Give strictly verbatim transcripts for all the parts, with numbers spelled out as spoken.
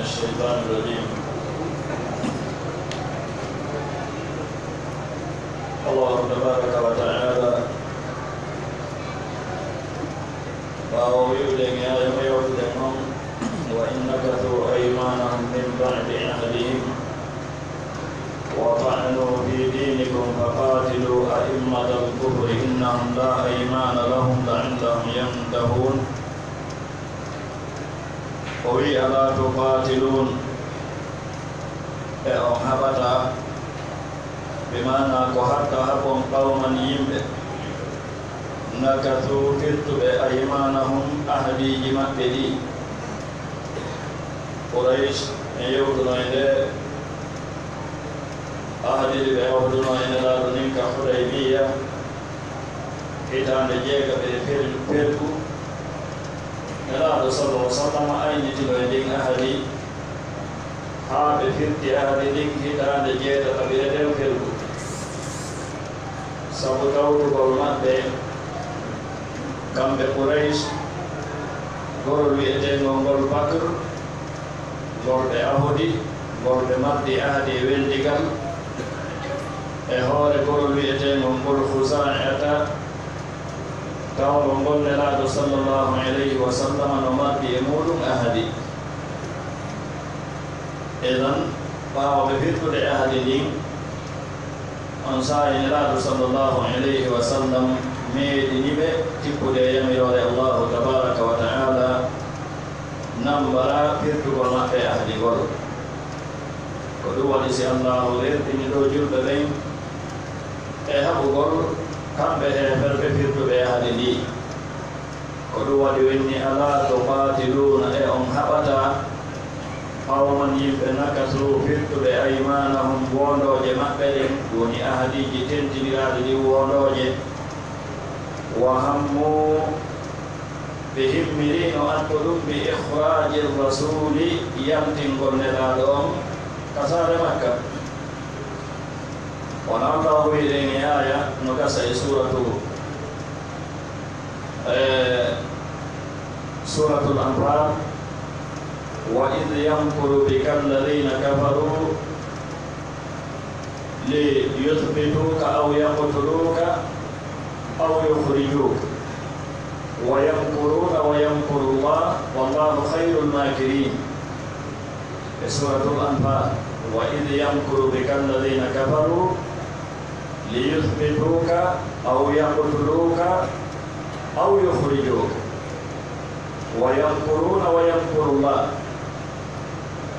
الشيطان الرجيم. الله تبارك وتعالى ɓaawo wi'ude e aaya mo yawtuɗen on, "وإن نكثوا أيمانهم من بعد عهدهم وطعنوا في دينكم فقاتلوا أئمة الكفر إنهم لا أيمان لهم لعلهم ينتهون." O wi'i, "ألا تقاتلون، e on haɓataa, bi maana ko hatta haɓon, qawman, yimɓe, nakasuu, firtuɓe, aymaanahum, ahdiiji maɓɓe ɗi." Quraysh en yewtuno e nde ahdi ndi ɓe ahduno e Nelaaɗo ndin ka Hudaybiya, hitaande jeegaɓere per-, pergu. Nelaaɗo sallallahu alaihi wasallam aynitino e ndin ahadi, haa ɓe firti ahadi ndin hitaande jeetataɓere nden pergu. Sabu tawtugol maɓɓe, kamɓe Quraysh, gorol wi'eteengol ngol Bakr, ngol ɓe ahodi, ngol ɓe mardi ahdi e weldigal, e hoore gorol wi'eteengol ngol Khuza'ata, tawngol ngol Nelaaɗo sallallahu alayhi wa sallam no mardi e muuɗum ahadi. Idan, ɓaawo ɓe firtude ahadi ndin, on saa'i Nelaaɗo sallallahu alayhi wa sallam meeɗini ɓe tippude e yamiroore Allahu tabaraka wa ta'ala, nambara firtugol maɓɓe ahadi ngol. Ko ɗum waɗi, si Allahu rerɗini ɗo julɓe ɓen e haɓugol kamɓe heeferɓe firtuɓe ahadi ndi. Ko ɗum waɗi o inni, "Alaa tuqaatiluuna, e on haɓataa, qawman, yimɓe, nakasuu, firtuɓe, aymaanahum, woondooje maɓɓe ɗen, woni ahadiiji tentiniraaɗi ɗin woondooje, wa hammuu, ɓe himmiriino atto ɗum, bi ikhraaji rasuuli, yaltingol Nelaaɗo on ka saare Makka." Wano Allahu wi'iri e aaya no gasa e suuratu, e Suuratul Anfaal, "Wa idh yamkuru bika alladhiina kafaruu li yuthbituuka aw yaqtuluuka aw yukhrijuuka, wa yamkuruuna wa yamkuru Llaah, wallaahu khayrul maakiriin." E Suuratul Anfaal, "Wa idh yamkuru bika alladhiina kafaruu li yuthbituuka aw yaqtuluuka aw yukhrijuuka, wa yamkuruuna wa yamkuru Llaah."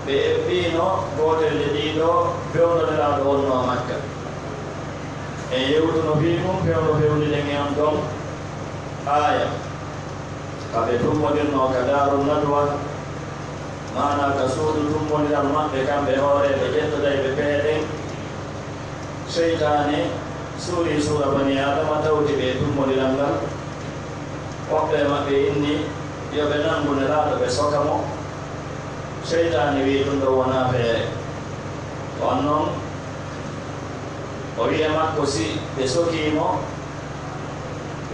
Ɓe eɓɓiino gootel e ɗii ɗoo fewndo Nelaaɗo wonnoo Makka. En yewtuno fii mum fewndo fewndiden e on ɗon aaya. Ka ɓe tummbondirnoo ka Daarun Nadwa, maanaa ka suudu tummbondiral maɓɓe, kamɓe hooreeɓe ƴettodayɓe pehe ɗen, seytaane suuri suura banii Aadama, tawti ɓe e tummbondiral ngal. Woɓɓe e maɓɓe inni yo ɓe nanngu Nelaaɗo, ɓe soka mo. Seytaane wi'i ɗum ɗon wonaa feere. On non, o wi'i e makko, si ɓe sokii mo,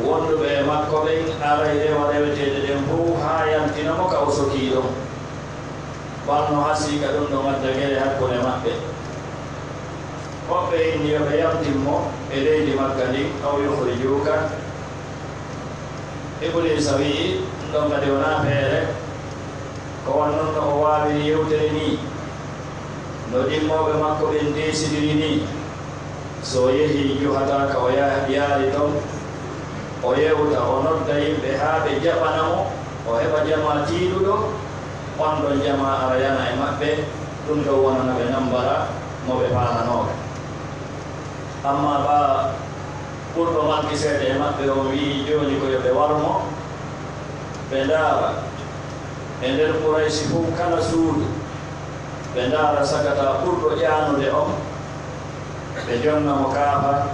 wonduɓe e makko ɓen aray rewa reweteeɗe ɗen fow haa yaltina mo ka o sokii ɗon. Wano hasii ka ɗum ɗon adda gere hakkunde maɓɓe. Woɓɓe inni yo ɓe yaltin mo e leydi Makka ndin, aw yukhrijuuka. Ibuliisa wi'i, ɗum ɗon kadi wonaa feere. Ko wano non no o waawiri yewtere nii, no ɗimmooɓe makko ɓen deesidiri nii. So o yehii, juhataa ka o ya-, yaari ton, o yewta, o nodda yimɓe haa ɓe jaɓana mo, o heɓa jamaa tiiɗuɗo, on ɗon jamaa ara yana e maɓɓe, ɗum ɗon wonana ɓe nambara mo ɓe faalanooɓe. Ammaa ɓaa ɓurɗo manki seeɗa e maɓɓe on wi'i jooni ko yo ɓe war mo, ɓe ndaara e nder Qurayshi fow kala suudu, ɓe ndaara sagata ɓurɗo ƴaanude on, ɓe jonna mo kaafa.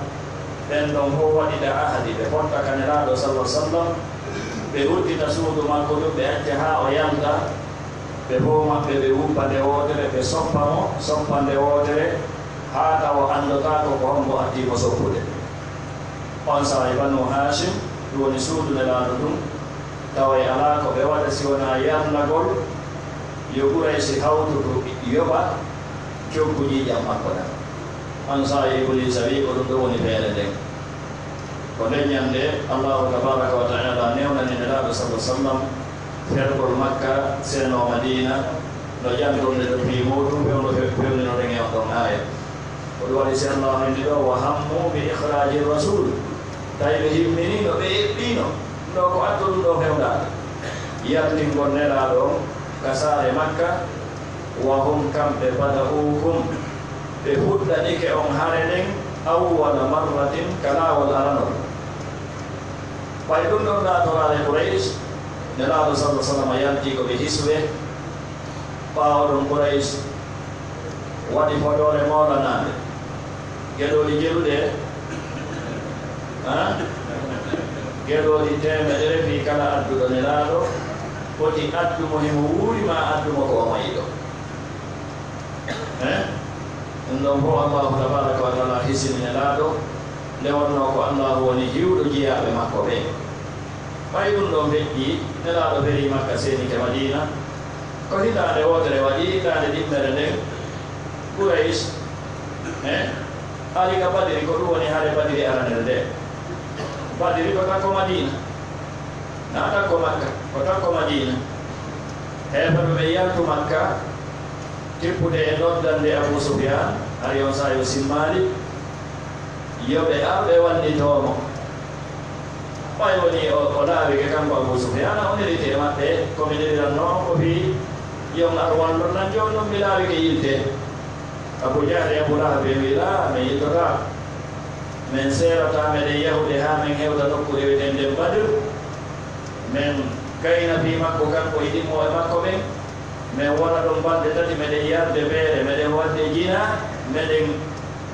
Ɓen ɗon fow waɗida ahadi, ɓe fotta ka Nelaaɗo, sallallahu alaihi wasallam, ɓe uddita suudu makko ndun, ɓe acca haa o yalta. Ɓe fow maɓɓe ɓe wubba nde wootere, ɓe soppa mo soppande wootere, haa tawa anndotaako ko hombo addi mo soppude. On saa'i Banu Haashim, ɗum woni suudu Nelaaɗo ndun, taway alaa ko ɓe waɗa si wonaa yarnagol Yo Quraysi hawtudu yoɓa coggu ƴiiƴam makko ɗam. An saa'i Ibuliisa wi'i ko ɗum ɗo woni feere nden. Ko nden ñannde Allaahu tabaaraka wa ta'aala newnani Nelaaɗo sallallaahu alayhi wa sallam fergol Makka, seenoo Madiina, no ƴantunde ɗo fii muuɗum, fewndo fe-, fewninoɗen e on ɗon aaya. Ko ɗum waɗi si Allaahu inni ɗo, "Wa hammu bi ikhraaji rasuul." Tawi ɓe himminii no ɓe eɓɓiino. Ɗo ko addu ɗum ɗo fewndaade. Yaltingol Nelaaɗo on ka saare Makka, wa hum kamɓe bada'uukum, ɓe fuɗɗanike on hare nden, awwala marratin, ka laawol aranol. Ɓay ɗum ɗon ɗaatoraade Quraysh, Nelaaɗo sallallaahu alayhi wa sallam yalti ko ɓe hisɓe, ɓaawo ɗum Quraysh waɗi fodoore moolanaande. Geɗooɗi jeɗuɗe, ha? Geɗooɗi teemedere fii kala adduɗo Nelaaɗo, foti addu mo himo wuuri maa addu mo ko o mayiɗo. Eh? Ɗum ɗon fof Allaahu tabaaraka wa ta'aala hisini Nelaaɗo, nde wonnoo ko Allaahu woni hiwɗo jiyaaɓe makko ɓen. Ɓay ɗum ɗon feƴƴii, Nelaaɗo ferii Makka, seenike Madiina. Ko hitaande wootere waɗi, hitaande ɗimmere nden, Quraysh, eh, ari ka Badiri, ko ɗum woni hare Badiri aranere nde. Badiri ko takko Madiina, naa takko Makka, ko takko Madiina. Heeferɓe ɓe yaltu Makka, tippude e noddande Abu Sufyaan, hari on saa'i o simmaali. Yo ɓe ar ɓe wallitoo mo. Ɓay woni o, o laawike kanko Abu Sufyaana, o neliti e maɓɓe, ko mi nelirannoo on ko fii yo on ar wallon lan, jooni non mi laawike yiilde. Abu Jahli e Abu Lahabi en wi'i, "Laa, min yiltotaa. Men seerataa, meɗen yahude haa men hewta nokku wi'eteende Badr. Men gayna fii makko kanko e ɗimmooɓe makko ɓen. Men wona ɗon balɗe tati, meɗen yarde beere, meɗen waɗde jinaa, meɗen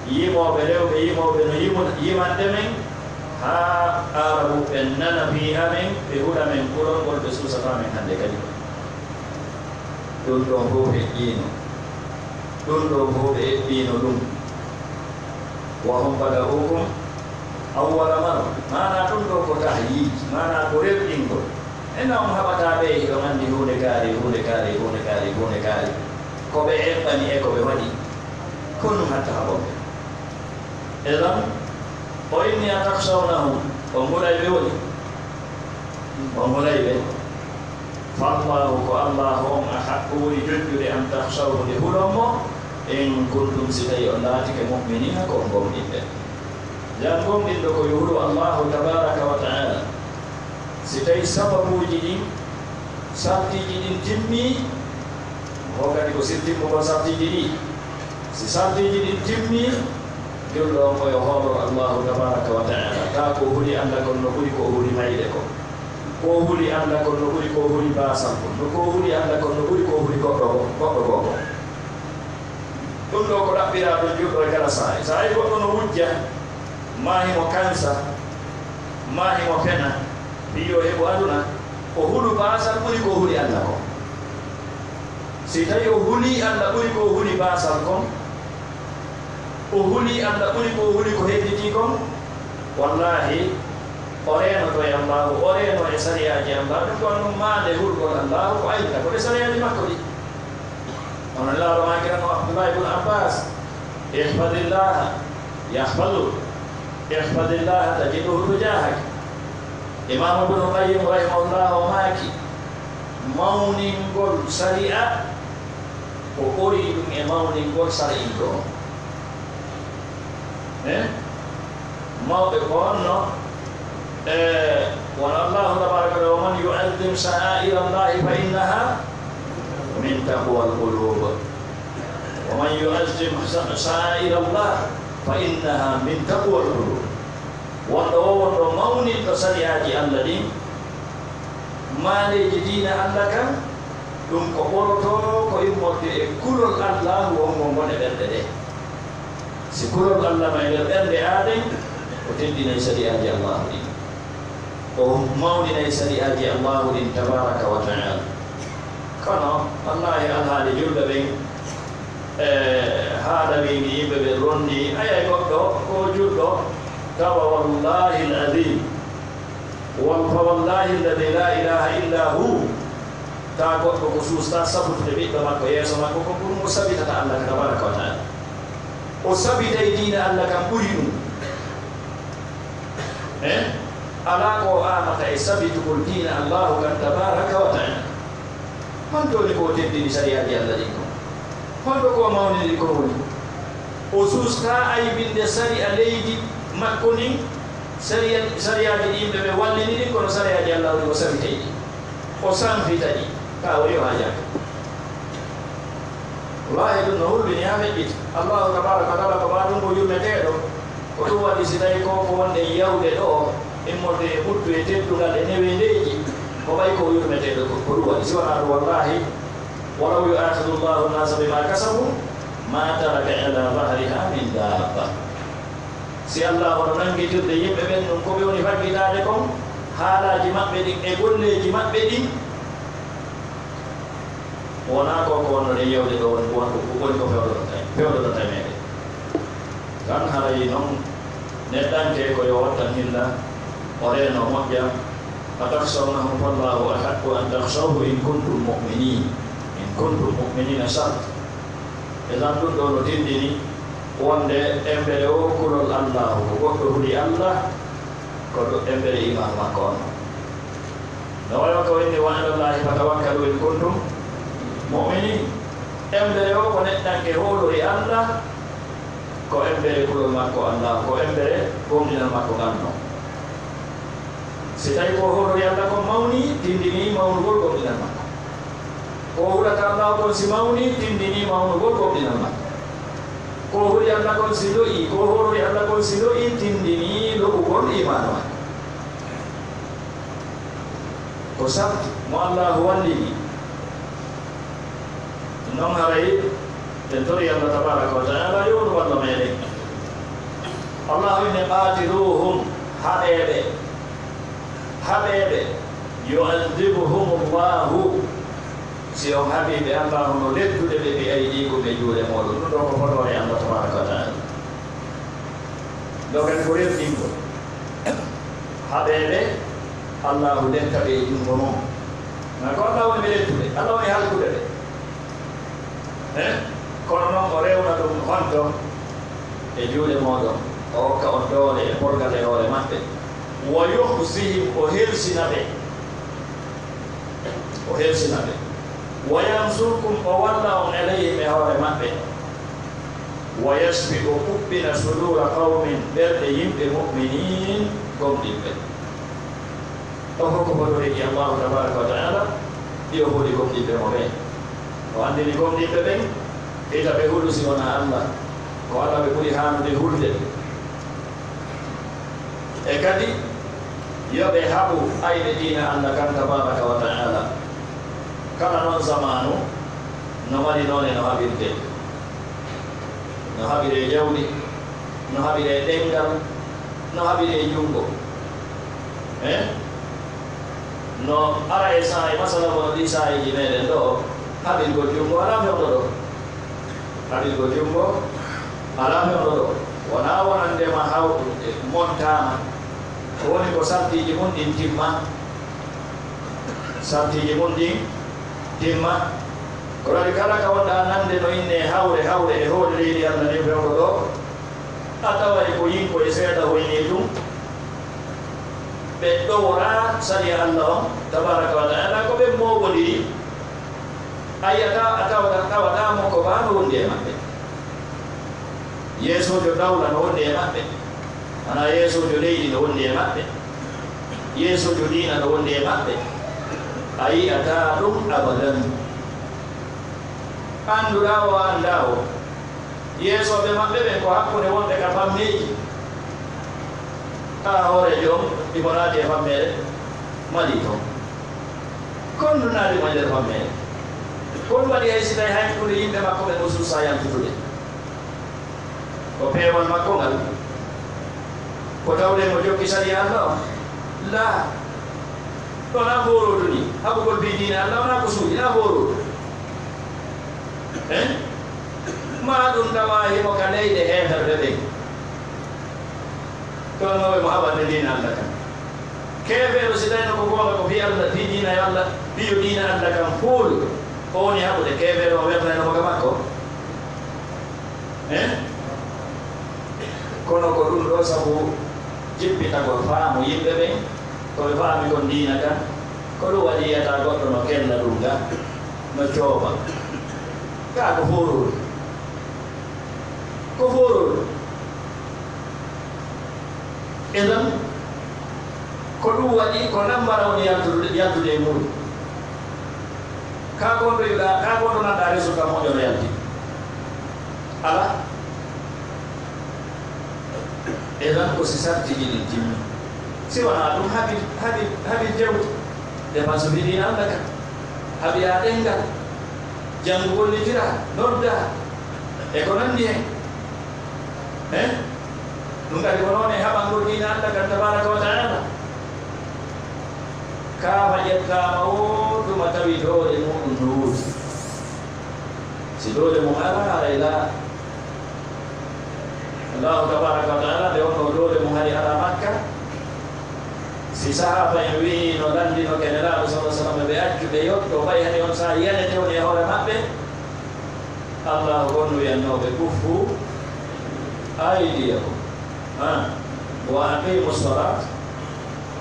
yimooɓe rewɓe, yimooɓe no yimu-, yimande men, haa Aarabu ɓen nana fii amen, ɓe huɗa men kulol ngol ɓe suusataa men hande kadi." Ɗum ɗon fof feƴƴiino. Ɗum ɗon fof ɓe eɓɓiino ɗum. "Wa hum bada'ukum awwala marra." Maanaa ɗum ɗoo ko tahyiij, maanaa ko rerɗingol. Ena on haɓataa ɓe, hiɗon anndi huunde kaari, huunde kaari, huunde kaari, huunde kaari. Ko ɓe eɓɓani e ko ɓe waɗi. Ko ɗum hatta haɓon ɓe. Idan, o inni, "Atakhshawnahum?" On huray ɓe woni? On huray ɓe? "Fallaahu," ko Allaahu on, "ahaqqu," ɓuri jojjude, "an takhshawhu," nde hulon mo, "in kuntum," si tawi on laatike, "mu'miniina," ko on gomɗinɓe. Jan gomɗinɗo ko yo hulu Allaahu tabaaraka wa ta'aala. Si tawi sababuuji ɗin, sartiiji ɗin timmii, ko kadi ko sirtimmugol sartiiji ɗi. Si sartiiji ɗin timmii, julɗo on ko yo hoolor Allaahu tabaaraka wa ta'aala. Taa ko o huli annda kon no ɓuri ko o huli mayde kon. Ko o huli annda kon no ɓuri ko o huli baasal kon. No ko o huli annda kon no ɓuri ko o huli goɗɗo go-, goɗɗo goo kon. Ɗum ɗoo ko ɗaɓɓiraa ɗum julɗo e kala saa'i. So a yi goɗɗo no wujja, maa himo kansa, maa himo fena, fii yo heɓu aduna, o hulu baasal ɓuri ko o huli Alla kon. Si tawi o hulii Alla ɓuri ko o huli baasal kon, o hulii Alla ɓuri ko o huli ko hedditii kon, wallaahi, o reenoto e Allaahu, o reeno e sariyaaji Allaahu, ɗum ko annun maande hulgol Allaahu ko aynata ko ɗe sariyaaji makko ɗi. Hono Nelaaɗo maakirano Abdullahi ibn Abbas, "Ihfadillaha yahfaduk, ihfadillaha tajidhu tujahak." Imaamu Ibnu Qayyim rahimahullah o maaki, mawningol sari'a ko ɓuri ɗum e mawningol sar'inɗo on. Eh? Mawɓe ko honno? Eh, wano Allahu tabaraka wa ta'ala, "Wa man yu'azzim sha'aira Allahi fa innaha min taqwal qulub. Wa man yu'azzim sha-, sha'aira Allah fa innaha min taqwal qulub." Wonɗo o, wonɗo mawninɗo sariyaaji Allah ɗin, maandeeji diina Allah kan, ɗum ko ɓoroto ko immorde e kulol Allahu on ngol ngon e ɓerɗe ɗe. Si kulol Allah no e nder ɓernde aden, o teddinay sariyaaji Allahu ɗin. O mawninay sariyaaji Allahu ɗin tabaraka wa ta'ala. Kono, wallahi, alhaali julɓe ɓen, e haala wi ni yimɓe ɓen rondi, ayay goɗɗo, ko julɗo, tawa wallahi al-azim. Wal-, fa wallahi alladhi la ilaha illa hu, Taa goɗɗo ko suustaa sabutude ɓiɗɗo makko yeeso makko, ko ɗum o sabitata Allah tabaaraka wa taala. O sabitay diina Allah kan ɓuri ɗum. Eh? Alaa ko o aamata e sabitugol diina Allahu kan tabaaraka wa taala. Honto woni ko o teddini sariyaaji Allah ɗin kon? Honto ko o mawnini ɗin kon woni? O suustaa aybinde sariya leydi makko ndin, sariya, sariyaaji ɗi yimɓe ɓe wallini ɗin, kono sariyaaji Allah ɗin o sabitay ɗi. O sanfita ɗi, ka o yo haajaaka. Wallaahi ɗum no hulɓini haa feƴƴiti. Allahu tabaaraka wa taala ko maa ɗum ko yurmeteeɗo. Ko ɗum waɗi si tawi ko ko wonde yawde ɗo, immorde e ɓuttu e teddungal e newendeeji, ko ɓay ko yurmeteeɗo ko, ko ɗum waɗi. Si wonaa ɗum, wallaahi, walaw yu'akhidhu Allahu an-nasa bima kasabu, ma taraka ala dhahriha min dabba. Si Allah hono nanngitirde yimɓe ɓen ɗum ko ɓe woni faggitaade kon, haalaaji maɓɓe ɗin e golleeji maɓɓe ɗin, wonaa ko ko wonno ɗen yewde ɗo woni, won ko, woni ko fewdoto tawi, fewdoto tawi meɗen. Kan haray non neɗɗanke ko yo wattan hilla, o reeno moƴƴa, a takhshawnahum fallahu ahaqqu an takhshawhu in kuntum mu'minin, in kuntum mu'minina shart. E tan ɗum ɗo no tindini wonde embere o kulol Allahu ko goɗɗo huli Allah, ko ɗo embere iman makko on. No wayo ko inni wa ala Allahi fatawakkalu in kuntum mu'minin. Embere o ko neɗɗanke hoolori Allah, ko embere kulol makko Allah, ko embere gomɗinal makko ngal no. Si tawi ko hoolori Allah kon mawni, tindini mawnugol gomɗinal makko. Ko hulata Allah kon si mawni, tindini mawnugol gomɗinal makko. Ko huli Allah kon si lo'i, ko hoolori Allah kon si lo'i, tindini lo'ugol imaanu makko. Ko sarti mo Allahu wallini. Non haray en tori Allah tabaaraka wa taala yo o wallu meɗen. Allahu inni qatiluhum, haɓee ɓe, haɓee ɓe, yu'adhibuhum Allahu, si on haɓii ɓe, Allahu no lettude ɓe, bi aydikum, e juuɗe mooɗon. Ɗum ɗo ko fodoore Allah tabaaraka wa taala. Ɗo kadi ko rerɗingol. Haɓee ɓe, Allahu letta ɓe e junngo mon. Na ko Allah woni ɓe lettude, Allah woni halkude ɓe. Eh? Kono noon o rewna ɗum honto? E juuɗe mooɗon. O hokka on doole e porgal e hoore maɓɓe. Wa yukhzihim, o helsina ɓe. O helsina ɓe. Wa yansurkum, o walla on alayhim, e hoore maɓɓe. Wa yashfi, o kuɓɓina sudura qawmin, ɓerɗe yimɓe, mu'minin, gomɗinɓe. On fof ko fodoreeji Allahu tabaaraka wa ta'ala, ɗi o holi gomɗinɓe mo ɓen. O anndini gomɗinɓe ɓen, hita ɓe hulu si wonaa Allah. Ko Allah ɓe ɓuri haanude hulde. E kadi, yo ɓe haɓu ayɓe diina Allah kan tabaaraka wa ta'ala. Kala non zamaanu no mari noone no haɓirtee. No haɓiree jawdi, no haɓiree ɗemngal, no haɓiree junngo. Eh? No ara e saa'e, masala, kono ɗii saa'eeji meɗen ɗo, haɓirgol junngo alaa fewndo ɗo. Haɓirgol junngo alaa fewndo ɗo. Wonaa wonande ma haw-, montaama. Ko woni ko sartiiji mun ɗin timma. Sartiiji mun ɗin timma. Ko waɗi kala ka wonɗaa nande no innee hawre, hawre e hoore leydi Allah ndin fewndo ɗo. A taway ko yinko e seeɗa hoynii tun. Ɓe ɗoworaa sariya Allah on, tabaaraka wa ta'ala, ko ɓe mooɓondiri. A yi'ataa, a tawata, tawataa mo ko baa no wondi e maɓɓe. Yeesoojo dawla no wondi e maɓɓe. Wonaa yeesoojo leydi no wondi e maɓɓe. Yeesoojo diina no wondi e maɓɓe. A yi'ataa ɗum abadan. Annduɗaa o, anndaa o. Yeesooɓe maɓɓe ɓen ko hakkunde wonɓe ka fammeeji. Haa hooreejo on, himo naati e fammeere Mali ton. Kon ɗum naati mo e nder fammeere. Kon waɗi hay si tawi hay hakkunde yimɓe makko ɓen o suusaa yaltude. Ko peewal makko ngal. Ko tawde mo jokki sariya Allah on. Laa. Wonaa fooroodu ni. Haɓugol fii diine Allah wonaa ko suuɗi, naa fooroodu. Eh? Maa ɗum tawa himo ka leyɗe heeferɓe ɓen. Tolnooɓe mo haɓande diine Allah kan. Keefeero, si tawino ko goonga, ko fii Alla, fii diina e Alla, fii yo diina Alla kan foolu, ko woni haɓude keefeero o wernayno mo ka makko? Eh? Kono ko ɗum ɗoo sabu jippitagol faamu yimɓe ɓen, ko ɓe faami kon diina kan, ko ɗum waɗi yiyataa goɗɗo no kella ɗum ga, no cooba. Kaa ko foorol. Ko foorol. Idan, ko ɗum waɗi ko nambara woni yaltude, yaltude e muɗum. Kaa gonɗo yiɗa, kaa gonɗo nanɗa resu ka moƴƴo no yalti. Ala. Idan, ko si sarti ɗin timmi. Si wanaa ɗum, haɓi, haɓi, haɓi jewte. Dépense fii diina Alla kan. Haɓi a ɗengal. Janngu, gollitira, nodda. E ko nanndi hen. Eh? Ɗum kadi ko noon e haɓangol diina Alla kan tabaraka wa taala. Kaama ƴettaama o tuma tawi doole muɗum no woodi. Si doole mum alaa, haray laa. Allahu tabaraka wa taala, nde wonno doole mum hari alaa Makka, si sahaaba en wi'i no lanndino ke Nelaaɗo sallallahu alaihi wasallam, ɓe accu, ɓe yotto, ɓay hari on saha yanete on e hoore maɓɓe, Allahu on wiyannooɓe, "Kuffu aydiyakum, ha, wa aqimu salat,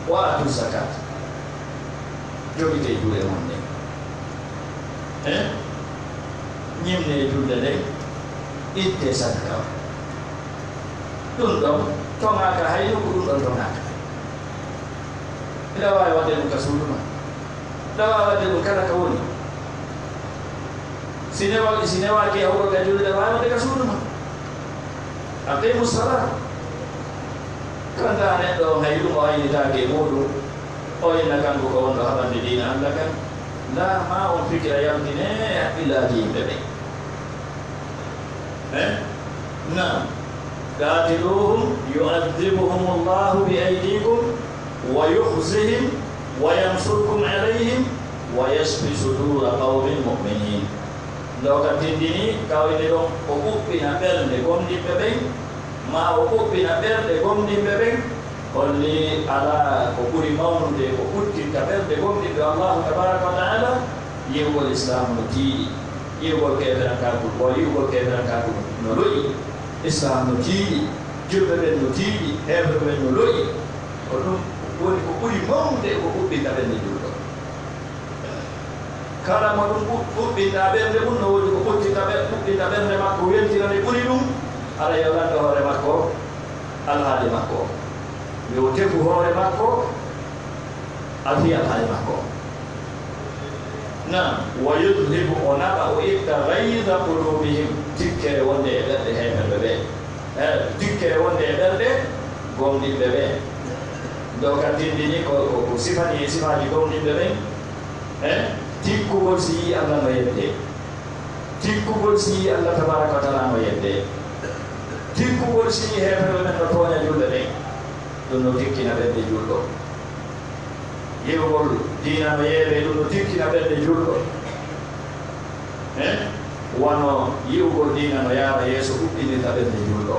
wa atu zakat." Jogitee juuɗe mon ɗen. Eh? Ñimnee julde nden, ittee sadaka on. Ɗum ɗon toŋaaka hay nokku, ɗum ɗon toŋaaka. Hiɗa waawi waɗde ɗum ka suudu ma. Hiɗa waawi waɗde ɗum kala ka woni. Si newa-, si newaaki e huɗo ka julde, hiɗa waawi waɗde ka suudu ma. Aqimu salat. Kanta neɗɗo on, hay ɗum o aynitaake e muɗum, o inna kanko ko wonɗo haɓande diina Alla kan. Ndaa, maa on fikira yaltine e haqqillaaji yimɓe ɓen. Eh? Naam. Qaatiluuhum yu'adhibuhumullahu bi aydikum wa yukhzihim wa yansurkum alayhim wa yashfi suduura qawmin mu'miniin. Nde o ka tindini, kawite ɗon o ɓuɓɓina ɓernde gomɗinɓe ɓen, maa o ɓuɓɓina ɓerɗe gomɗinɓe ɓen, holli alaa ko ɓuri mawnude ko ɓuttinta ɓerɗe gomɗinɓe Allahu tabaraka wa taala, yi'ugol Islaamu no tiiɗi, yi'ugol keeferankaagu, ko yi'ugol keeferankaagu no lo'i, Islaamu no tiiɗi, julɓe ɓen no tiiɗi, heeferɓe ɓen no lo'i. Ko ɗum woni ko ɓuri mawnude ko ɓuɓɓinta ɓernde julɗo. Kala mo ɗum ɓu-, ɓuɓɓinta ɓernde mum, no woodi ko ɓuttinta ɓe-, ɓuɓɓinta ɓernde makko, weltina nde ɓuri ɗum, hara yo lanndo hoore makko, alhaali makko. Yo tefu hoore makko, alfii alhaali makko. Naam, wa yudhibu, o naɓa, o itta ghayza qulubihim, tikkere wonde e ɓerɗe heeferɓe ɓe. Eh, tikkere wonde e ɓerɗe gomɗinɓe ɓe. Ɗo ka tindini ko, ko, ko sifani e sifaaji gomɗinɓe ɓen. Eh, tikkugol si yi'i Alla no yedde. Tikkugol si yi'i Alla tabaraka wa taala no yedde. Tikkugol si yi'i heeferɓe ɓen no tooña julɓe ɓen. Ɗum no tikkina ɓernde julɗo. Yi'ugol diina no yeeɓe, ɗum no tikkina ɓernde julɗo. Eh? Wano yi'ugol diina no yaara yeeso huɓɓinirta ɓernde julɗo.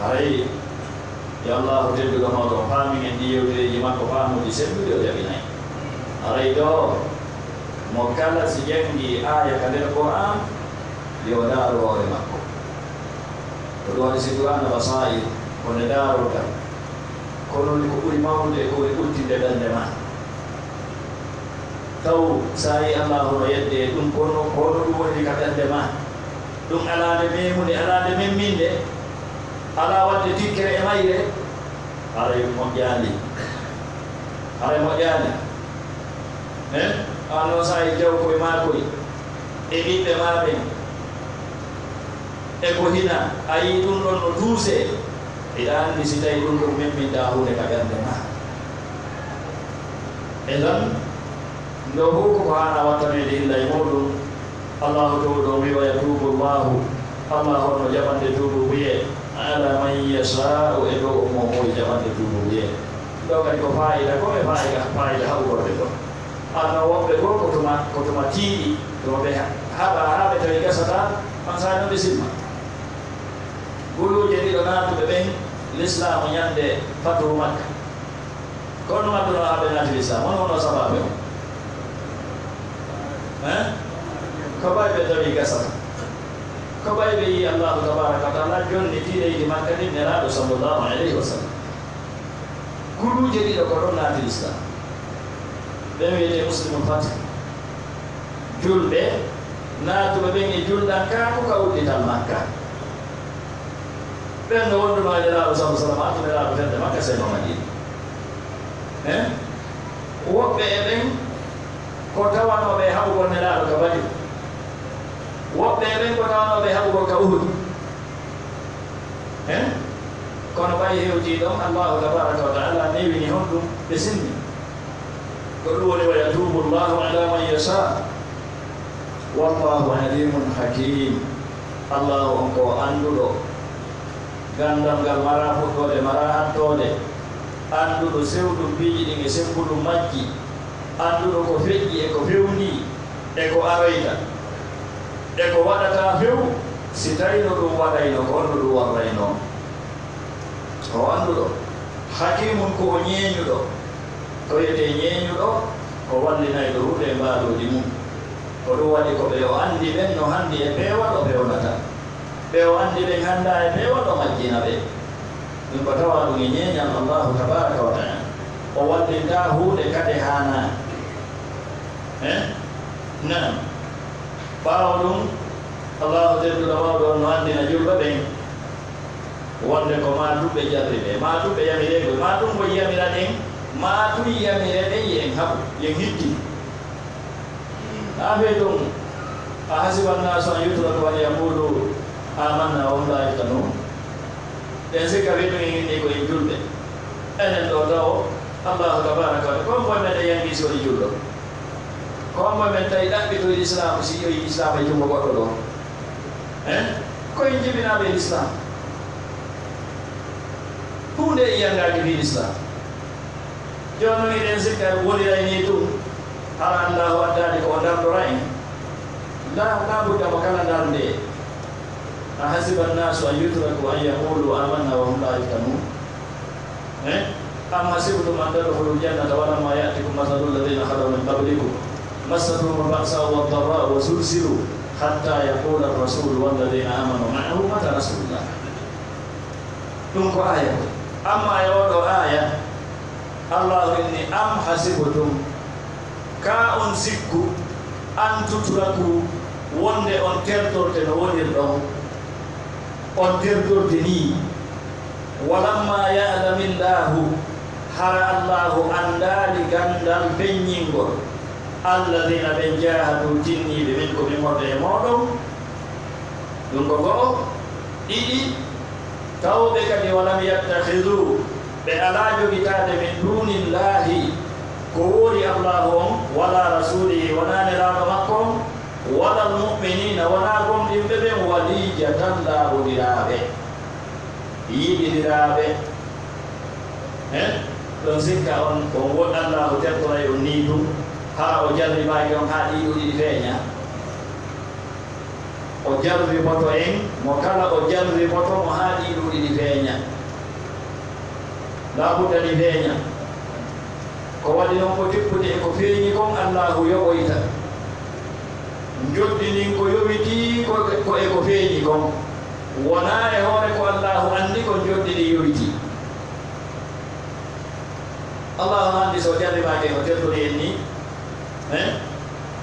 Haray, yo Allaahu tedduɗo mawɗo on faamin en ɗi yewtereeji makko faamuuji selluɗi o jaɓinay. Haray ɗo, mo kala si janngii aaya ka nder Qur'aan, yo ndaaru hoore makko. Ko ɗum waɗi si Qur'aana basaa'ir, ko nde ndaarorgal. Kono ko ɓuri mawnude ko e ɓuttinde ɓernde maa. Taw so a yii Allaahu no yedde e ɗum, kono, kono ɗum woni ka ɓernde maa. Ɗum alaa nde meemunde, alaa nde memminde, alaa waɗde tikkere e mayre, haray moƴƴaali. Haray moƴƴaali. Eh? Aan noon so a yii jawkoy maa koy, e ɓiɓɓe maa ɓen, e ko hina, a yii ɗum ɗon no duusee, hiɗa anndi si tawi ɗum ɗum memmintaa huunde ka ɓernde maa. E ɗon, ɗo fof ko ko haana wattaneede illa e muuɗum. Allaahu Toowɗo o wi'i, "Wa yatuubu Allaahu", Allaahu on no jaɓande tuubuubuyee, "alaa man yashaa'u", e dow on mo o muuyi jaɓande tuubuubuyee. Ɗo kadi ko faayida, ko e faayida, faayida haɓugol ɓe ɗon. Anno woɓɓe goo ko tuma, ko tuma tiiɗi, tuma ɓe ha-, haɓa haa ɓe tawi gasataa, on saa'i non ɓe silma. Guluuje ɗiɗo naatuɓe ɓen lislaamu ñande fatuhu Makka, Kono ɗum adduno haa ɓe naati Lislaam, on wonno sabaabu on? Eh? Ko ɓay ɓe tawi gasata. Ko ɓay ɓe yii Allaahu tabaaraka wa taala jonniti leydi Makka ndin Nelaaɗo sallallaahu alayhi wa sallam. Guluuje ɗiɗo ko ɗon naati Lislaam. Ɓen wiyetee muslimul fatih. Julɓe naatuɓe ɓen e julɗankaaku ka uddital Makka. Ɓen no wonduno e Nelaaɗo sallallaahu alayhi wa sallam, artuɓe Nelaaɗo fedde Makka sey no Madiina. Eh? Woɓɓe e ɓen ko tawanooɓe e haɓugol Nelaaɗo ka Badri. Woɓɓe e ɓen ko tawanooɓe e haɓugol ka Uhud. Eh? Kono ɓay hewtii ɗon, Allaahu tabaaraka wa taala newini honɗum ɓe sinni. Ko ɗum woni, "Wa yatuubu Allaahu alaa man yashaa, wallaahu aliimun hakiim." Allaahu on ko annduɗo, ganndal ngal maraa fuɗɗoode, maraa hattoode, annduɗo sewɗum piiji ɗin e semmbudum majji, annduɗo ko feƴƴi e ko fewndii e ko aroyta e ko waɗata few, si tawii no ɗum waɗayno, ko on no ɗum warrayno. O annduɗo, hakiimun, ko o ñeeñuɗo. Ko wiyetee ñeeñuɗo, ko wallinayɗo huunde e mbaadooji mum. Ko ɗum waɗi ko ɓe o anndi ɓen no hanndi e peewal o fewnata. Ɓe o anndi ɓen hanndaa e peewal o majjina ɓe. Ɗum ko tawaa ɗum e ñeeñal Allaahu tabaaraka wa taala. O wallintaa huunde kade haanaa. Eh? Naam. Ɓaawo ɗum, Allaahu tedduɗo mawɗo on no anndina julɓe ɓen wonde ko maa tun ɓe jarri ɓe, maa tun ɓe yamireeɓe, maa tun ko yamira ɗen, maa tun yamire ɗen, yo en haɓu, yo en hitti. Haa fey ɗum, "A hasiba annaasu an yutraku an yaqulu amanna wa hum laa yuftanuun?" Ɓen sikka fii tun en inni ko en julɓe. Enen ɗoo tawo, Allaahu tabaaraka wa taala, ko on koye meɗen yanki si woni julɗo? Ko hombo men tawi ɗaɓɓitoyi Lislaamu si yowi Lislaamu e junngo goɗɗo ɗoo? Eh? Ko en jibinaaɓe e Lislaam. Huunde e yiyangaaki fii Lislaam. Jooni non eɗen sikka woniray nii tun, hara Allaahu addaali ko o dartora en? Laa, laa budda mo kala darndee. "A hasiba annaasu an yutraku an yaqulu amanna wa hum laa yuftanuun?" Eh? "Am hasibtum an tadkhulul jannata wa lamma ya'tikum mathalul ladhina khalaw min qablikum, massathumul ba'sa'u wad darra'u wa zulzilu hatta yaqula ar-rasulu wal ladhina amanu ma'ahu mata nasrullah." Ɗum ko aaya ko. Amma e oo ɗoo aaya, Allaahu inni, "Am hasibtum," kaa on sikku, "an tutraku," wonde on tertorte no wonirɗon, on tertorte nii, "walamma ya'lamillaahu," hara Allaahu anndaali ganndal feññingol, "alladhiina," ɓen, "jaahadu," tinniiɓe, "minkum," immorde e mooɗon, Ɗum ko go'o. Ɗiɗi, tawɓe kadi, "walam yattakhidhu," ɓe alaa jogitaade, "min duunillaahi," ko woori Allaahu on, "walaa rasuulihi," wonaa Nelaaɗo makko on, "walal mu'miniina," wonaa gomɗinɓe ɓen, "waliijatan," laaɓondiraaɓe, yiɗindiraaɓe. He? Ɗon sikka on, on wo-, Allaahu tertoray on nii tun, haa o jarribaaki on haa ɗii ɗoo ɗiɗi feeña. O jarriboto en, mo kala o jarriboto mo haa ɗii ɗoo ɗiɗi feeña. Laa budda ɗi feeña. Ko waɗi non ko tippude e ko feeñi kon, Allaahu yoɓoyta. Njoɓdi ndin ko yowitii ko, ko e ko feeñi kon. Wonaa e hoore ko Allaahu anndi kon njoɓdi ndin yowitii. Allaahu no anndi so o jarribaaki en, o tertori en nii. Hein?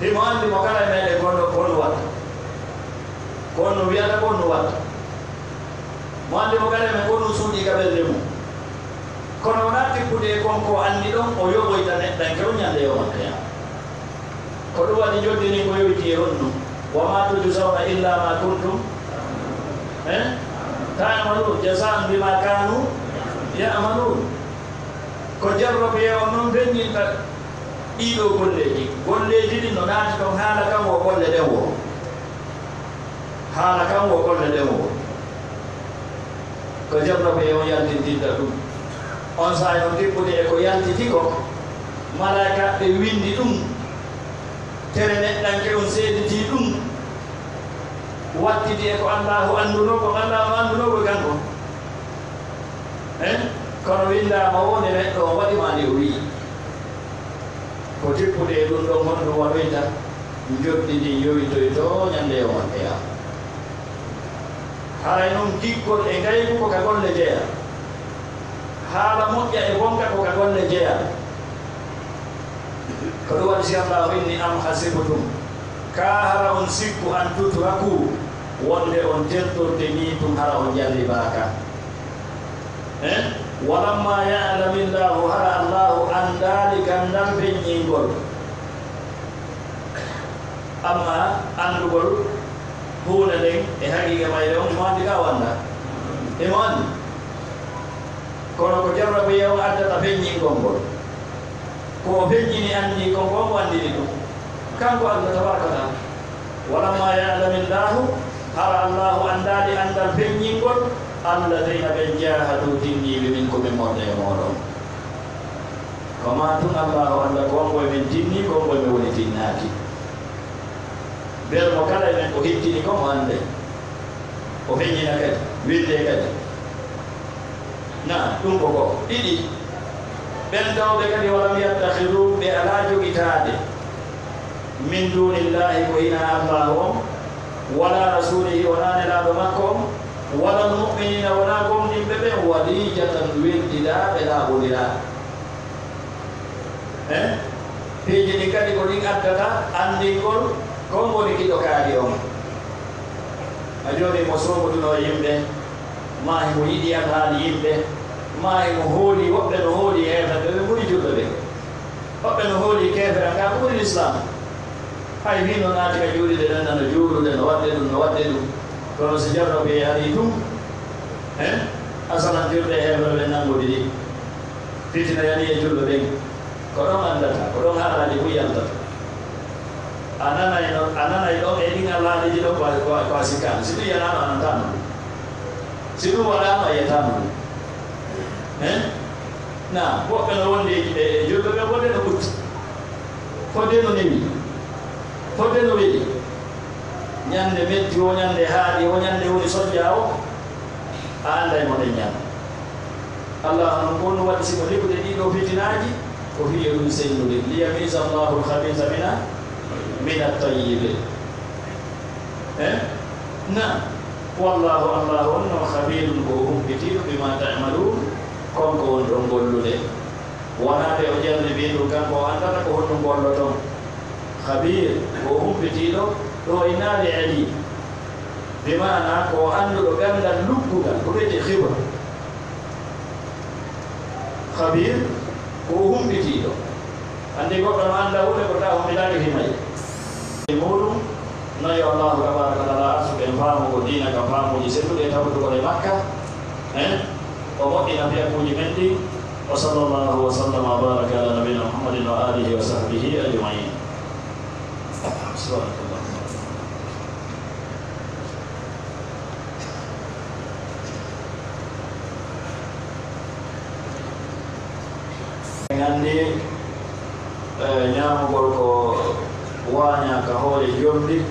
Himo anndi mo kala e meɗen ko honno, ko honno watta. Ko honno wiyata, ko honno watta. Mo anndi mo kala e men ko honno suuɗii ka ɓernde mum. Kono wonaa tippude e kon ko anndi ɗon, o yoɓoyta neɗɗanke on ñande yawmal qiyaama. Ko ɗum waɗi njoɓdi ndin ko yowitii e honno? "Wa maa tujzawna illaa maa kuntum," eh? "Ta'maluun, jazaa'an bimaa kaanuu ya'maluun." Ko jarrobee on non feññinta ɗii ɗoo golleeji. Golleeji ɗin no naati ɗon haala kan wo golle ɗen wo. Haala kan wo golle ɗen wo. Ko jarrobee on yaltintinta ɗum. On saa'i on tippude e ko yaltiti ko, malaa'ikaaɓe winndi ɗum. Tere neɗɗanke on seeditii ɗum. Wattiti e ko Allaahu anndunoo, ko Allaahu anndunoo ko kanko. Eh? Kono winndaama woo nde neɗɗo on waɗi maa nde o wi'i. Ko tippude e ɗun ɗon, honɗun waɗoyta njoɓdi ndin yowitoytoo ñande yawmal qiyaama? Haray non giggol e ngaybu ko ka golle jeyaa. Haala moƴƴa e bonka ko ka golle jeyaa. Ko ɗun waɗi si Allaahu inni, "Am hasibtum," kaa hara on sikku, "an tutraku," wonde on tertorte nii tun hara on jarribaaka? Eh? "Walamma ya'lamillaahu," hara Allaahu anndaali ganndal feññingol. Amma anndugol huunde nden e haqiiqa mayre on, himo anndi ka o anndaa? Himo anndi. Kono ko jarrabuye on addata feññingol ngol. Ko o feññini anndi kon, ko on mo anndini ɗun. Kanko Allah tabaraka wa taala. "Walamma ya'lamillaahu," hara Allaahu anndaali anndal feññingol, "alladiina," ɓen, "jaahaduu," tinniiɓe, "minkum," ɓe morɗe e mooɗon. Ko maa tun Allaahu annda ko on moye men tinni, ko on moye men woni tinnaaki. Bel mo kala e men ko hittini kon o annday. O feññina kadi, winndee kadi. Na, ɗun ko ko ɗiɗi. Ɓen tawɓe kadi, "walam yattakhiduu," ɓe alaa jogitaade, "min duunillaahi," ko hinaa Allaahu on, "walaa rasuulihi," wonaa Nelaaɗo makko on, "walal mu'miniina," wonaa gomɗinɓe ɓen, "waliijatan," weldidaa ɓe, laaɓondiraa. Eh? Piiji ɗin kadi ko ɗin addata anndingol ko on woni giɗo kaari on. A jooni mo soomoduno e yimɓe, maa himo yiɗi alhaali yimɓe, maa himo hooli woɓɓe no hooli heeferɓe, ɓe ɓuri julɓe ɓen. Woɓɓe no hooli keefera ka ɓuri Lislaam. Hay fii no naati ka juulirde nden, nano juulude, no waɗde ɗun, no waɗde ɗun. Kono si jarrabuye arii tun, eh? Asalan julɓe e heeferɓe ɓen nanngondiri. Fitina yani e julɓe ɓen. Ko ɗon anndata, ko ɗon haalaaji buy yaltata. A nanay no, a nanay ɗon e ɗin alhaaliiji ɗon ko a, ko a, ko a sikkaano. Si ɗun yanaano, a nantaano ɗun. Si ɗun waɗaano, a yi'ataano ɗun. Eh? Na, woɓɓe no wondi e, e, e julɓe ɓen, fodde no ɓutti. Fodde no newi. Fodde no weli. Ñande metti o, ñande haaɗi o, ñande woni sojja o. A annday mo ɗen ñande. Allah non ko no waɗi si ko heɓude ɗii ɗoo fitinaaji, ko fii yo ɗun senndude. Liyamiza Allahu al-khabitha mina, mina at-tayyib. Eh? Na. Wallahu, Allah on non, khabirun, ko o humpitiiɗo, bima ta'malun, kon ko wonɗon gollude. Wonaa nde o jarribii ɗun, kanko o anndata ko honɗun golloton. Khabir, ko o humpitiiɗo, ɗoo innaali alim. Bi maana, ko o annduɗo ganndal luggugal, ko wi'etee khibra. Khabir, ko o humpitiiɗo. Anndi goɗɗo no annda huunde ko taa humpitaaki fii mayre. E muuɗum, no yo Allahu tabaaraka wa taala arsuku en faamu ko diina ka faamuuji selluɗi e tawtugol e makka. Eh? O moƴƴina fiyakuuji men ɗin. Wa sallallahu wa sallama wa baraka ala nabiyyina Muhammadin wa alihi wa sahbihi ajma'in. Subhanakallah. En anndi, eh, ñaamugol ko waañaa ka hoore jombi.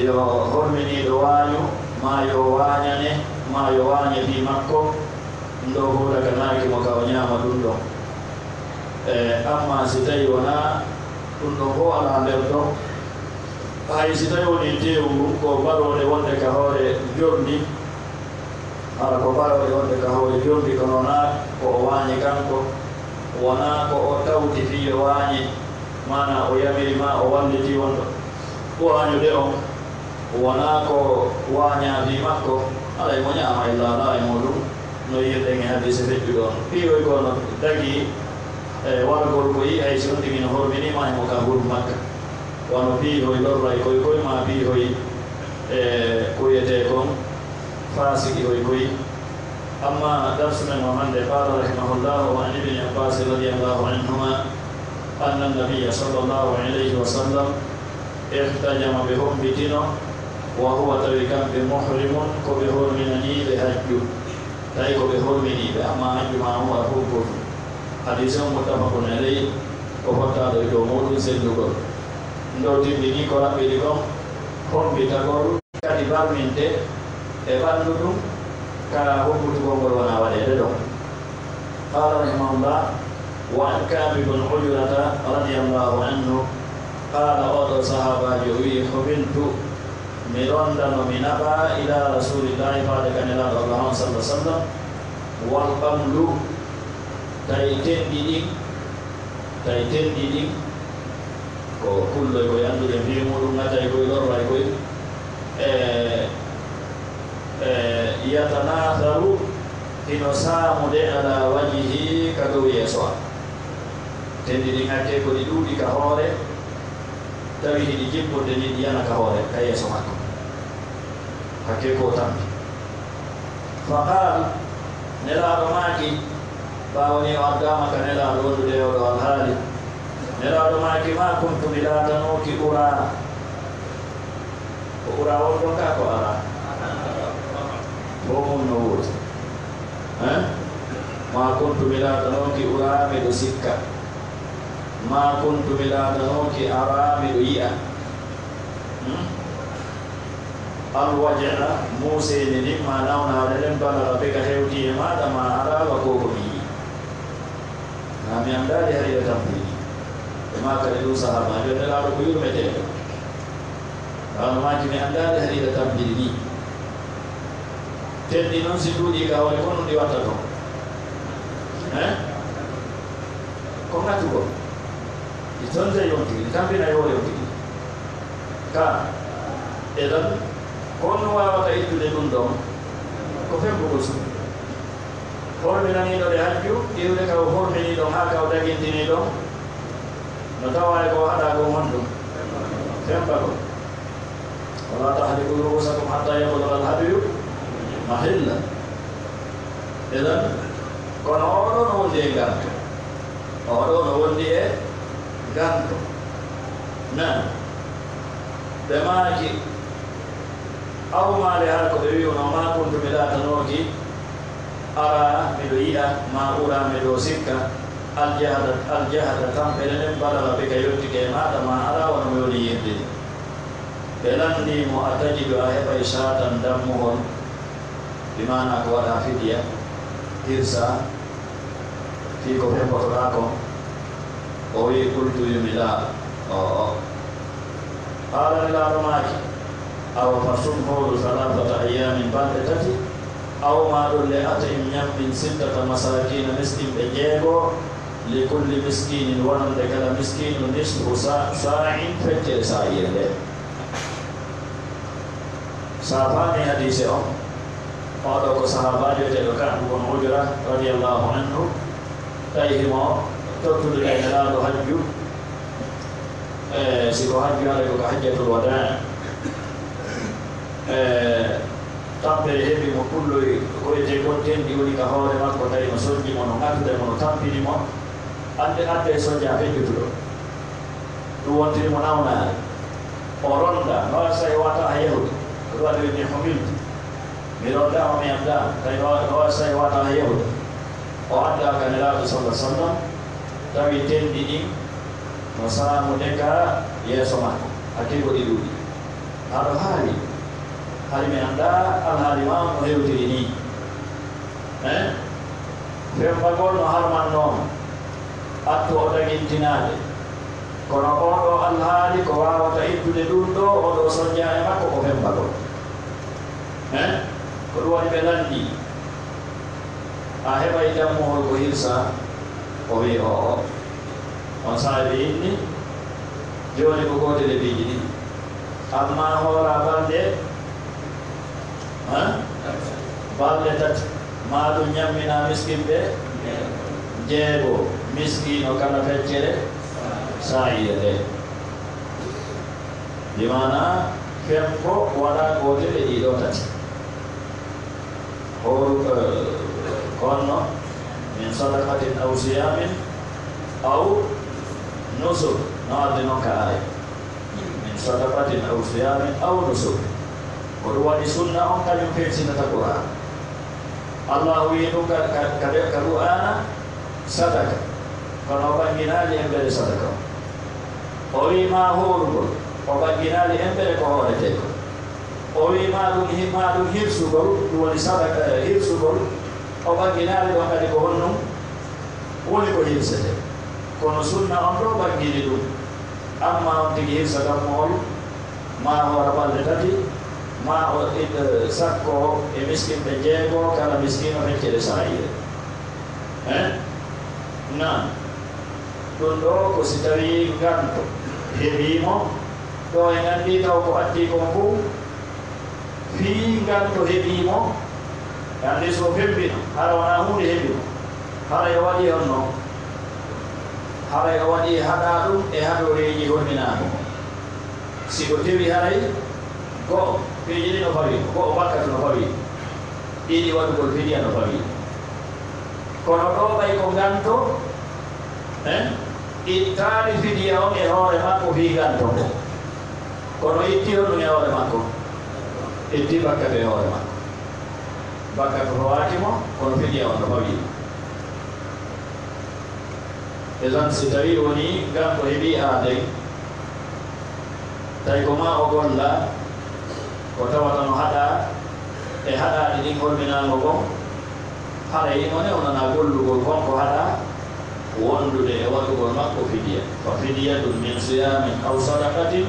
Yo horminiiɗo waañu, maa yo waañane, maa yo waañe fii makko, ɗun ɗoo fow dakanaaki mo ka o ñaama ɗun ɗon. Eh, ammaa si tawii wonaa ɗun ɗon fow alaa nder ɗon, hay si tawii wonii teewu ngun ko barooɗe wonde ka hoore jombi, hara ko barooɗe wonde ka hoore jombi, kono wonaa ko o waañi kanko, wonaa ko o tawti fii yo waañe, maanaa o yamiri maa o wallitii wonɗo waañude on, wonaa ko waañaa fii makko, haray mo ñaama illa alaa e muuɗum, no yi'irɗen e hadiise feƴƴuɗo on. Piihoy ko no dagii e wargol koy, hay si on tigi no hormini maa himo ka huru makka. Wano piihoy lorray koy koy, maa piihoy, e, ko wi'etee kon faasikihoy koy. Amma darsu men o hannde, qaala rahimahullahu, wa an ibni Abbas radiyallahu anhuma, anna nabiyya sallallahu alayhi wa sallam ihtajama, ɓe hombitino, wa huwa, tawi kamɓe, muhrimun, ko ɓe horminaniiɓe hajju. Tawi ko ɓe horminiiɓe, amma hajju maako wala fof gootum. Hadiise on muttafaqun alayh, ko fottaaɗo e dow muuɗum sellugol. Ndo timmini ko raɓɓiɗi kon, hombitagol kadi barminte e ɓanndu ɗum, Ka hokkutugol ngol wona waɗeede ɗon. Qala rahimahullah, wa an Ka'b ibn Ujrata radiyallahu anhu, qala, oo ɗoo sahaabaajo wi'i, humiltu, mi ronndano, mi naɓaa, ila rasulillahi, faade ka Nelaaɗo Allah on, sallallahu alaihi wasallam, wal qamlu, tawi tenɗi ɗin, tawi tenɗi ɗin, ko kulloy koy annduɗen fii muɗum, ŋatay koy, lorray koy, e, e, yatanatharu, hino saamude ala wajhihi, ka dow yeeso an. Tenɗi ɗin hakkee ko ɗi ɗuuɗi ka hoore, tawi hiɗi jippude ni ɗi yana ka hoore, ka yeeso makko. Hakkee ko tampi. Fa qaal, Nelaaɗo maaki, ɓaawo ni o addaama ka Nelaaɗo wondude e oo ɗoo alhaali. Nelaaɗo maaki, ma kuntu, mi laatanooki, ura. Ko ura on ɗon ka ko ara? Fow mun no wooti. Hein? Ma kuntu, mi laatanooki, ura, miɗo sikka. Ma kuntu, mi laatanooki, ara, miɗo yi'a. Hmm? Alwaj'a, muuseende ndin, ma nawnaare nden, balaga bika, hewti e maaɗa, ma ara, wa ko ko mi yi'i. Na mi anndaali hari ila tampini. E maa kadi ɗum sahaabaajo Nelaaɗo ko yurmeteeɗo. Nelaaɗo maaki mi anndaali hari ila tampini ni. Tenɗi noon si ɗuuɗii ka hoore, ko honɗum ɗi watta toon? Hein? Ko ŋatugol. Ɗi tonta on tigi, ɗi tampina e hoore on tigi. Ka, idan, ko honno waawata ittude ɗum ɗon? Ko fembugol suudu. Horminaniiɗo ɗe hajju, iwde ka o horminii ɗon haa ka o dagintinii ɗon, no tawaa e ko o haɗaa kon honɗum? Fembagol. Wala tahliku ru'usakum hatta yablugha al-hadyu mahillah. Idan, kono oo ɗoo no wondi e nganto. Oo ɗoo no wondi e nganto. Naam. Ɓe maaki, aw maali haa ko ɓe wi'unoo, ma kuntu, mi laatanooki, ara, miɗo yi'a, ma ura, miɗo sikka, aljahda, aljahda, tampere nden, balaga bika, yottike e maaɗa, ma ara, wano mi woni yi'irde ni. Ɓe lanndii mo, a tajidu, a heɓay, shaatan, dammuhol, bi maana ko waɗaa fidiya, hirsa, fii ko fembotoɗaa kon? O wi'i, qultu, wi'umi, laa, o'o. Qaala, Nelaaɗo maaki, awa fasum, hooru, thalathata ayyaamin, balɗe tati, aw maa ɗun le, at'im, ñammin, sittata masaakiina, miskinɓe jeego, li kulli miskiinin, wonande kala miskiinu, nisfu sa-, saa'in, feccere saa'iyee nde. So a faamii hadiise on, oo ɗoo ko sahaabaajo wi'eteeɗo Ka'b bun Ujra, radiyallahu anhu, tawi himo tottude e Nelaaɗo hajju, e, si ko hajju, haray ko ka hajjatul wadaa. E, tampere heɓi mo, kulloy ko wi'etee kon tenɗi woni ka hoore makko, tawi no sonnji mo, no ŋatude mo, no tampini mo, adde, adde sonnja feccutuɗo. Ɗum wontiri mo nawnaare. O ronda, no waɗi so tawi o wata haa yahude. Ko ɗum waɗi o wi'i, humiltu. Mi rondaama, mi anndaama. Tawi no, no waɗi so tawi o wata haa yahude. O addaa ka Nelaaɗo, sallallahu alaihi wasallam, tawi tenɗi ɗin no saamude ka yeeso makko. Hakkee ko ɗi ɗuuɗi. Haɗo haali. Hari mi anndaa alhaali maa on no hewtiri nii. Eh? Fembagol no harmannoo mo, attu o dagintinaade. Kono oo ɗoo alhaali ko waawata ittude ɗum ɗoo, oo ɗoo sonnja e makko ko fembagol. Eh? Ko ɗum waɗi ɓe lanndii, a heɓay dammuhol ko hirsaa? O wi'i, o'o. On saa'i ɓe inni, jooni ko gootel e piiji ɗiɗi. Ammaa hooraa balɗe, ha? Balɗe tati. Maa ɗum ñamminaa miskinɓe jeego, miskiino kala feccere saa'iire nde. Bi maanaa, fempo waɗaa gootel e ɗii ɗoo tati. Hooru, eh, ko honno? Min sadaqatin aw siyamin aw nusuk. No addi non ka aaya. Min sadaqatin aw siyamin aw nusuk. Ko ɗum waɗi sunna on kañum felsinata Qur'aan. Allahu wi'i ɗum ka, ka, ka, ka Qur'aana, sadaka. Kono o ɓannginaali embere sadaka on. O wi'i maa hoorugol, o ɓannginaali embere ko hooretee kon. O wi ma ɗum hi-, ma ɗum hirsugol, ɗum woni sadaka, eh, hirsugol. O ɓannginaali ɗon kadi ko honɗum woni ko hirsete. Kono sunna on ɗo ɓanngini ɗum. Amma on tigi hirsa dammuwol, ma hoora balɗe tati, ma o it-, sakko e miskinɓe jeego, kala miskiino feccere saa'iire. Eh? Naam. Ɗum ɗo ko si tawii nganto heɓii mo, ɗo en anndii taw ko addi kon fof, fii nganto heɓii mo, anndi so fembino, hara wonaa huunde heɓi mo, haray o waɗii honno? Haray o waɗii haɗaa ɗum e haɗooreeji holminaango mo. Si ko tewi haray, go'o piiji ɗi no fawii, go'o bakkatu no fawii, ɗiɗi waɗugol fidiya no fawii. Kono ɗo ɓay ko nganto, eh, ittaali fidiya on e hoore makko fii nganto ngo. Kono itti honɗum e hoore makko? Itti bakkatu e hoore makko. Bakkatu fawaaki mo, kono fidiya on no fawii. Idan, si tawii wonii nganto heɓii aaden, tawi ko maa o golla, ko tawata no haɗaa e haɗaade ɗin holminaango ngon, haray himo newnanaa gollugol kon ko haɗaa, wondude e waɗugol makko fidiya. Fa fidiyatun min siyaamin aw sadaqatin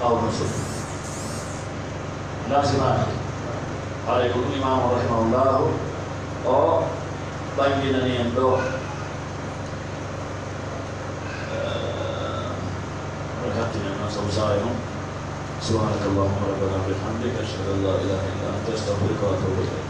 aw nusuk. Ndaa si maaki. Haray ko ɗum Imaamu rahimahullahu o ɓanginani en ɗo. Eh, o hattinen noon sabu saare mum. سبحانك اللهم ربنا وبحمدك، أشهد أن لا إله إلا أنت، أستغفرك وأتوب إليك.